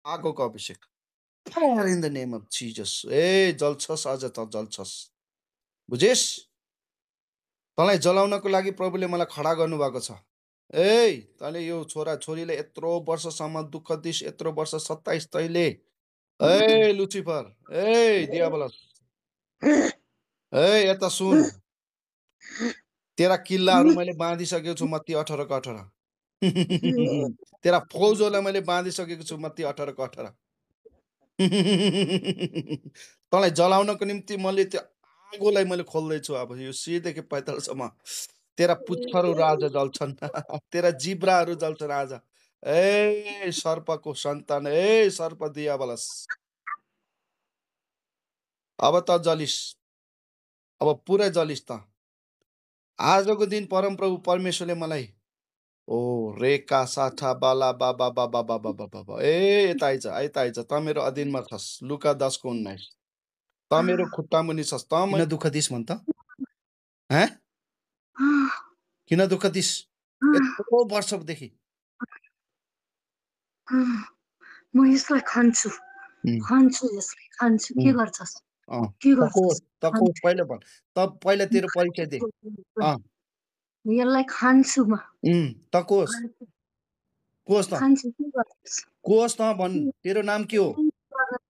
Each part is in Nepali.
आगोको अभिषेक। Fire in the name of Jesus. ए जल्छस् अझ त जल्छस्। बुझिस्? तँलाई जलाउनको लागि प्रभुले मलाई खडा गर्नुभएको छ। ए तैँले यो छोरा छोरीले यत्रो वर्षसम्म दुःख दिस, यत्रो वर्ष 27 तैँले। ए लुसिफर, ए दियाबलस, ए यता सुन। तेरा किल्लाहरू मैले बाँधिसकेको छु मत्ती 18 को 18। तेरा फौजहरूलाई मैले बाँधिसकेको छु मत्ती 18 को 18। तँलाई जलाउनको निम्ति मैले त्यो आगोलाई मैले खोल्दैछु। अब यो सिदेखि पैतालसम्म तेरा पुच्छरहरू आज जल्छन्। तेरा जिब्राहरू जल्छन् आज। ए सर्पको सन्तान, ए सर्प दियाबलस, अब त जलिस, अब पुरै जलिस त। आजको दिन परमप्रभु परमेश्वरले मलाई ओ रेका साठा बाला बाबा बाबा बाबा बाबा ए यता आइज त मेरो अधीनमा छस्। लुका 10 को 19 त मेरो खुट्टा मुनि छस्। त किन दुःख दिस भन् त? हैं? किन दुःख दिस? यत्रो वर्षदेखि म यसलाई खान्छु यसलाई खान्छु। के गर्छस्? के गर्छस्? तको पहिला भन्। त पहिला तेरो परिचय दे। यसलाई खान्छु म। तकोस कोस त खान्छु। के गर्छस्? कोस त भन्। तेरो नाम के हो?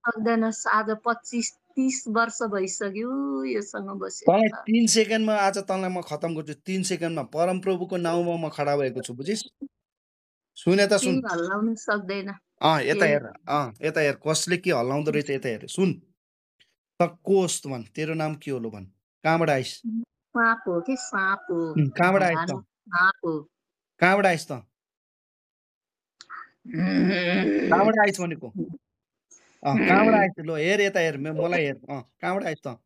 सक्दैनस्। आज 25-30 वर्ष भइसक्यो योसँग बसेर। तँलाई 3 सेकेन्डमा आज तँलाई म खतम गर्छु। 3 सेकेन्डमा परमप्रभुको नाउँमा म खडा भएको छु। बुझिस्? सुन यता सुन। हल्लाउन सक्दैन। यता हेर। यता हेर कसले के हल्लाउँदो रहेछ। यता हेर सुन। त कोस भन्। तेरो नाम के हो लो भन्। कहाँबाट आइस? साँप हो के? साँप हो। कहाँबाट आइस त? साँप हो। कहाँबाट आइस त? कहाँबाट आइस भनेको? कहाँबाट आइस? लो हेर यता हेर। मलाई हेर। कहाँबाट आइस त?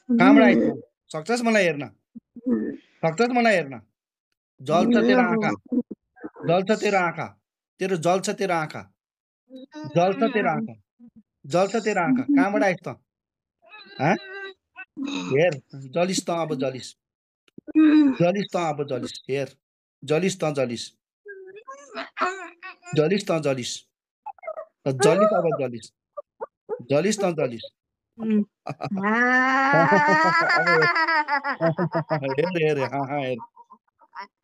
कहाँबाट आइस त? सक्छस् मलाई हेर्न? सक्छस् मलाई हेर्न? जल्छ तेरो आँखा। जल्छ तेरो आँखा। तेरो जल्छ तेरो आँखा। जल्छ तेरो आँखा। जल्छ तेरो आँखा। कहाँबाट आइस त? हेर जलिस त अब जलिस। जलिस त अब जलिस। हेर जलिस त जलिस। जलिस त जलिस। जलिस अब जलिस। जलिस त जलिस। हेर हेर हेर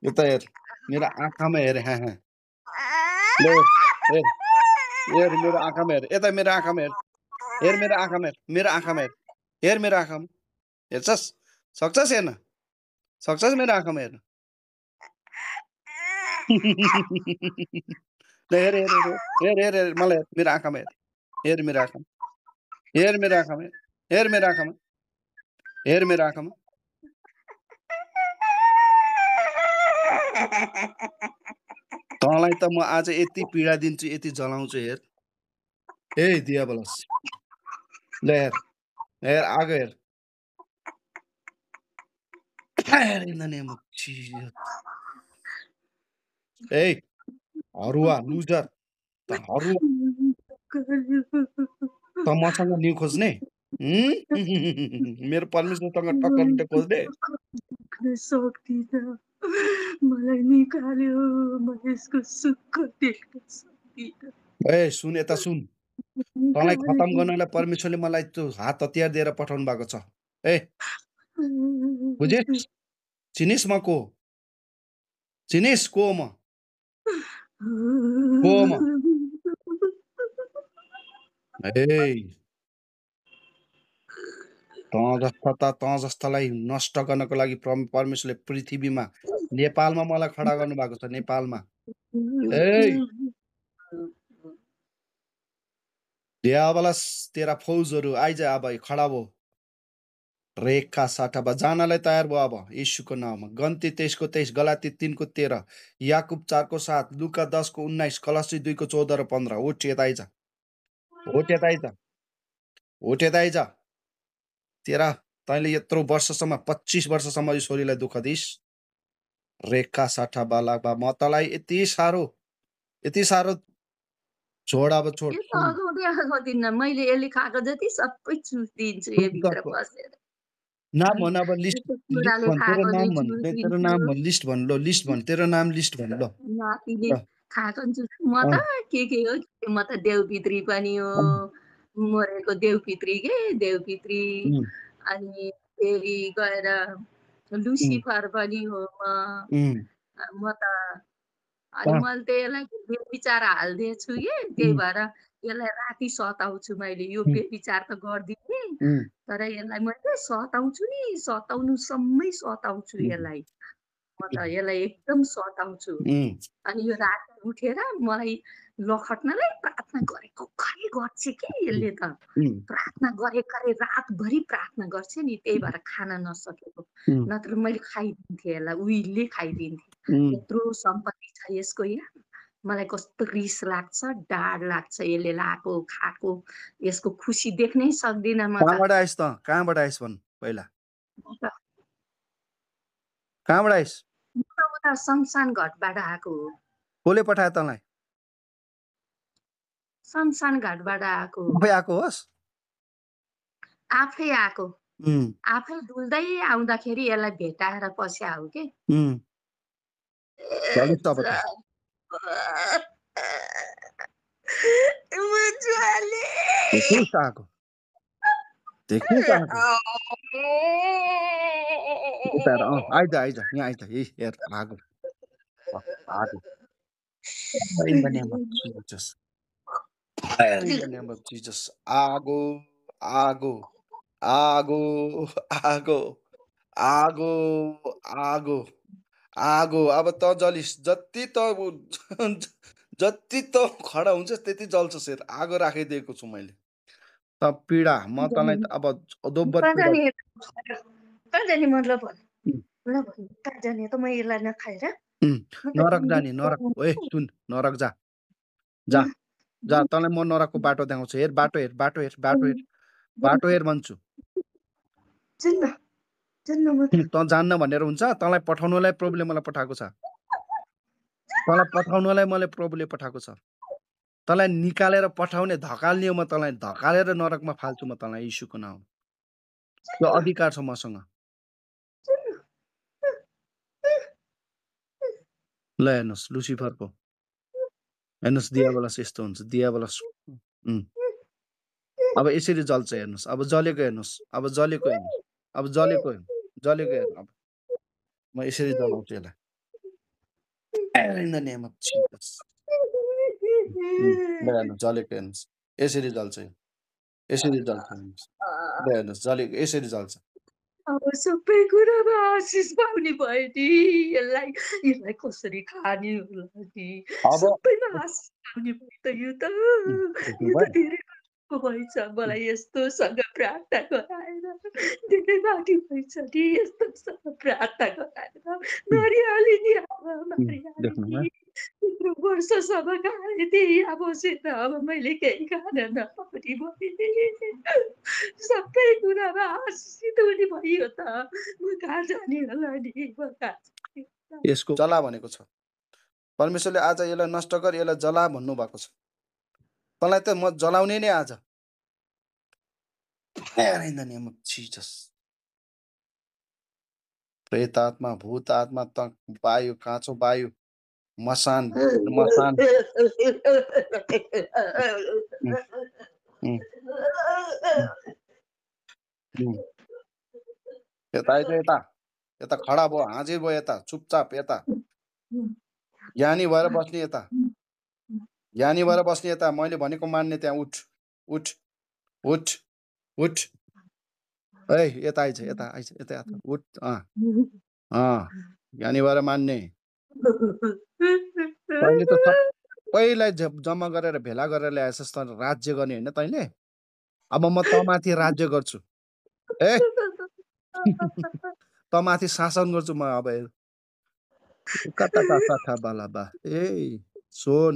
यता हेर। मेरो आँखामा हेर। हेर हेर मेरो आँखामा हेर। यता मेरो आँखामा हेर। हेर मेरो आँखामा हेर। मेरो आँखामा हेर। हेर मेरो आँखामा। हेर्छस्? सक्छस् हेर्न? सक्छस् मेरो आँखामा हेर्न? हेर हेर हेर हेर हेर मलाई हेर। मेरो आँखामा हेर। हेर मेरो आँखामा। हेर मेरो आँखामा। हेर मेरो आँखामा। हेर मेरो आँखामा। तँलाई त म आज यति पीडा दिन्छु, यति जलाउँछु। हेर ए दियाबलस। ल हेर हेर आगो हेर। Fire in the name of Jesus. ए हरुवा लुजर त हरुवा त मसँग न्यु खोज्ने मेरो परमेश्वरसँग टक्कर खोज्ने। मलाई निकाल्यो। म यसको सुख देख्न सक्दिनँ। ए सुन यता सुन। तँलाई खतम गर्नलाई परमेश्वरले मलाई त्यो हात हतियार दिएर पठाउनु भएको छ। ए बुझिस्? चिनिस् म को? चिनिस् को म? को म? ए तँ जस्तालाई नष्ट गर्नको लागि परमेश्वरले पृथ्वीमा नेपालमा मलाई खडा गर्नु भएको छ। नेपालमा दियाबलस तेरा फौजहरू आइज अब खडा भो। रेखा साठा जानलाई तयार भयो अब यीशुको नाउँमा। गन्ती 23 को 23, गलाती 3 को 13, याकुब 4 को 7, लुका 10 को 19, कलसी 2 को 14 र 15। उठ यता आइज। उठ यता आइज। उठ यता आइज। तेरा तैँले यत्रो वर्षसम्म 25 वर्षसम्म यो छोरीलाई दुःख दिइस्। रेखा साठा बाला बा म तँलाई यति साह्रो छोड अब छोड। मैले यसले खाएको जति सबै चुसिदिन्छु यो भित्र बसेर। नाम भन अब लिस्ट भन। तेरो नाम भन। तेरो नाम भन। लिस्ट भन लो। लिस्ट भन। तेरो नाम लिस्ट भन लो। नातिले खाएको छु म त अँ, के हो म त देउपित्री पनि हो। अँ, मरेको देउपित्री के देउपित्री। उम्, अनि फेरि गएर उम्, लुसिफर पनि हो म। उम्, म त अनि अँ, मैले त यसलाई बेविचार हाल्दिएछु कि त्यही उम्, भएर यसलाई राति सताउँछु मैले। यो उम्, बेविचार त गर्दिनँ उम्, तर यसलाई मैले सताउँछु नि सताउनुसम्मै सताउँछु उम्, यसलाई। म त यसलाई एकदम सताउँछु। उम्, अनि यो राति उठेर मलाई लखट्नलाई प्रार्थना गरेको खै गर्छ कि यसले त। उम्, प्रार्थना गरेको रातभरि प्रार्थना गर्छ नि त्यही भएर खान नसकेको। उम्, नत्र मैले खाइदिन्थेँ यसलाई उहिले खाइदिन्थेँ। उम्, यत्रो सम्पत्ति छ यसको यहाँ। मलाई कस्तो रिस लाग्छ, डार लाग्छ यसले लाएको, खाएको। यसको खुसी देख्नै सक्दिनँ म त। कहाँबाट आइस त कहाँबाट आइस भन् पहिला म त कहाँबाट आइस म त उता शमशान घाटबाट आएको हो। कसले पठायो तँलाई शमशान घाटबाट आएको हो। आफै आएको होस् आफै आएको। उम्, आफै डुल्दै आउँदाखेरि यसलाई भेटाएर पस्या हो के। उम्, चलिस् अब त मजाले। देखिस् आएको देखिस् आएको यता हेर आइज आइज यहाँ आइज हेर आएको आएको In the name of Jesus. In the name of Jesus. आगो आगो आगो आगो आगो आगो आगो अब त जलिस् जति त जति त खडा हुन्छस् त्यति जल्छस् हेर आगो राखिदिएको छु मैले त पीडा म तँलाई त अब दोब्बर कहाँ पीडा जाने कहाँ जाने मतलब भन उम्, ल भन कहाँ जाने त म यसलाई नखाएर उम्, म त नरक जिन्दगी जाने नरक ओए सुन नरक जा जा जा तँलाई म नरकको बाटो देखाउँछु हेर बाटो हेर बाटो हेर बाटो हेर बाटो हेर भन्छु जान्न जान्न म त तँ जान्न भनेर हुन्छ तँलाई पठाउनुलाई प्रभुले मलाई पठाएको छ तँलाई पठाउनुलाई मैले प्रभुले पठाएको छ तँलाई निकालेर पठाउने धकाल्ने म तँलाई धकालेर नरकमा फाल्छु म तँलाई यीशुको नाम त्यो अधिकार छ मसँग ल हेर्नुहोस् लुसिफरको हेर्नुहोस् दियाबलस यस्तो हुन्छ दियाबलस अब यसरी जल्छ हेर्नुहोस् अब जलेको हेर्नुहोस् अब जलेको हेर्नुहोस् अब जलेको जलेको हेर्नु अब म यसरी जलाउँछु यसलाई In the name of Jesus. ल हेर्नुहोस् जलेको हेर्नुहोस् यसरी जल्छ यो यसरी जल्छ हेर्नुहोस् ल हेर्नुहोस् जलेको यसरी जल्छ अब सबै कुरामा आशिष पाउने भयो नि यसलाई कसरी खाने होला नि अब सबैमा आशिष पाउने भयो त यो त देख्नुभयो धेरै कष्टको भएछ मलाई यस्तोसँग प्रार्थना गराएर धेरै बाटी भएछ नि यस्तोसँग प्रार्थना गराएर मारिहाले नि अब मारिहाले देख्नुभयो नि यत्रो वर्षसम्म खाएँ त्यही बसेर अब मैले केही खान नपाउने भएँ सबै कुरामा आशिषित हुने भयो त म कहाँ जाने होला नि म कहाँ जाने होला। यसको जला भनेको छ परमेश्वरले आज यसलाई नष्ट गर यसलाई जला भन्नुभएको छ तँलाई त म जलाउने नै आज Fire in the name of Jesus. प्रेत आत्मा भूत आत्मा त वायु काँचो वायु मसान मसान उम्, उम्, उम्। यता आइज यता यता खडा भयो हाजिर भयो यता चुपचाप यता ज्ञानी भएर बस्ने यता ज्ञानी भएर बस्ने यता मैले भनेको मान्ने त्यहाँ उठ उठ उठ उठ ए यता आइज यता आइज यता यता उठ ज्ञानी भएर मान्ने तैँले त सबैलाई जम्मा गरेर भेला गरेर ल्याएछस् त राज्य गर्ने होइन तैँले अब म तँमाथि राज्य गर्छु ए तँमाथि शासन गर्छु म अब कता कता बालाबा ए सोन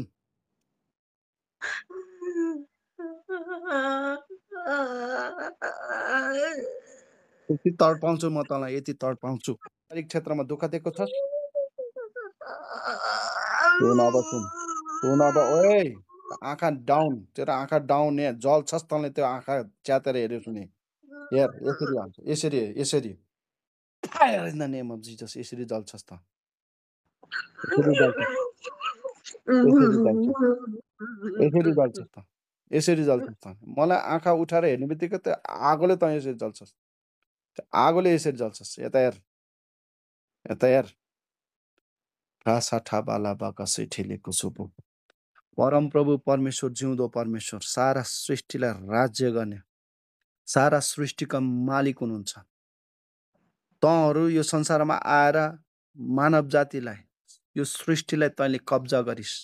यति तडपाउँछु म तँलाई यति तडपाउँछु हरेक क्षेत्रमा दुःख दिएको छस् सुन अब सुन सुन अब ओए आँखा डाउन तेरो आँखा डाउन यहाँ जल्छस् तँलाई त्यो आँखा च्यातेर हेऱ्यो सुने हेर यसरी हाल्छ यसरी यसरी fire in the name of Jesus यसरी जल्छस् त यसरी जल्छ यसरी जल्छ, यसरी जल्छ त, यसरी जल्छ त। मलाई आँखा उठाएर हेर्ने बित्तिकै त आगोले तँ यसरी जल्छस्, त्यो आगोले यसरी जल्छस्। यता हेर, यता हेर। ठासा बाला बाकसै ठेलेको सुपो। परमप्रभु परमेश्वर, जिउँदो परमेश्वर, सारा सृष्टिलाई राज्य गर्ने, सारा सृष्टिका मालिक हुनुहुन्छ। तँहरू यो संसारमा आएर मानव जातिलाई, यो सृष्टिलाई तैँले कब्जा गरिस्,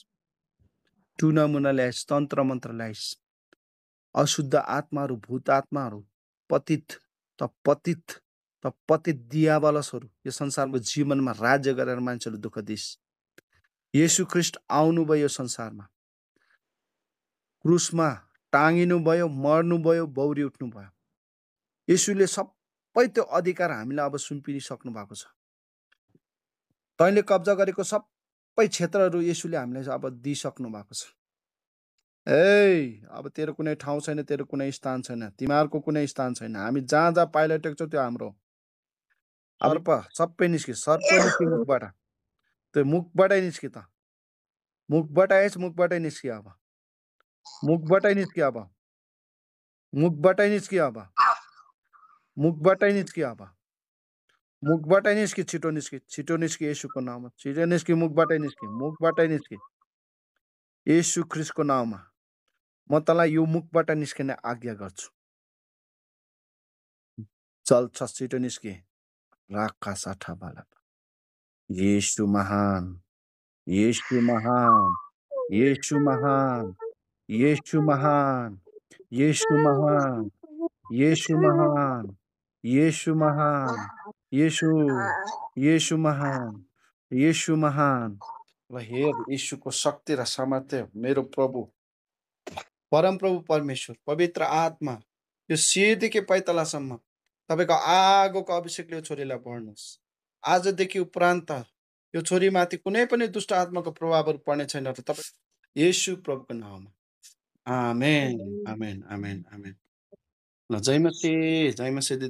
टुनामुना ल्याइस्, तन्त्र मन्त्र ल्याइस्, अशुद्ध आत्माहरू, भूत आत्माहरू, पतित पतित दियावलसहरू यो संसारको जीवनमा राज्य गरेर मान्छेहरू दुःख दिइस्। येशू ख्रिस्ट आउनुभयो यो संसारमा, क्रुसमा टाँगिनु भयो, मर्नु भयो, बौरी उठ्नु भयो। येशूले सबै त्यो अधिकार हामीलाई अब सुम्पिसक्नु भएको छ। तैँले कब्जा गरेको सबै क्षेत्रहरू येशूले हामीलाई अब दिइसक्नु भएको छ। अब तेरो कुनै ठाउँ छैन, तेरो कुनै स्थान छैन, तिमीहरूको कुनै स्थान छैन। हामी जहाँ जहाँ पाइला टेक्छौँ त्यो हाम्रो। सर्प सबै निस्कि, सर्प निस्कि मुखबाट, त्यो मुखबाटै निस्कि त, मुखबाट आएछ, मुखबाटै निस्कि अब, मुखबाटै निस्कि अब, मुखबाटै निस्कि अब, मुखबाटै निस्कि अब, मुखबाटै निस्कि, छिटो निस्कि, छिटो निस्कि येशूको नाममा, छिटो निस्कि, मुखबाटै निस्कि, मुखबाटै निस्कि, येशू ख्रिस्टको नाममा म तँलाई यो मुखबाट निस्किने आज्ञा गर्छु। चल छिटो निस्कि। राखा साठा बाला। येशू महान, येशू महान, येशू महान, येशू महान, येशू महान, येशू महान, येशू महान, येशू, येशू महान, येशू महान। ल हेर येशूको शक्ति र सामर्थ्य, मेरो प्रभु परमप्रभु परमेश्वर, पवित्र आत्मा, यो शिरदेखि पैतालासम्म तपाईँको आगोको अभिषेकले यो छोरीलाई बढ्नुहोस्। आजदेखि उपरान्त यो छोरीमाथि कुनै पनि दुष्ट आत्माको प्रभावहरू पर्ने छैन र तपाईँ येशू प्रभुको नाममा। आमेन, आमेन, आमेन, आमेन। ल जय मसी, जय मसी।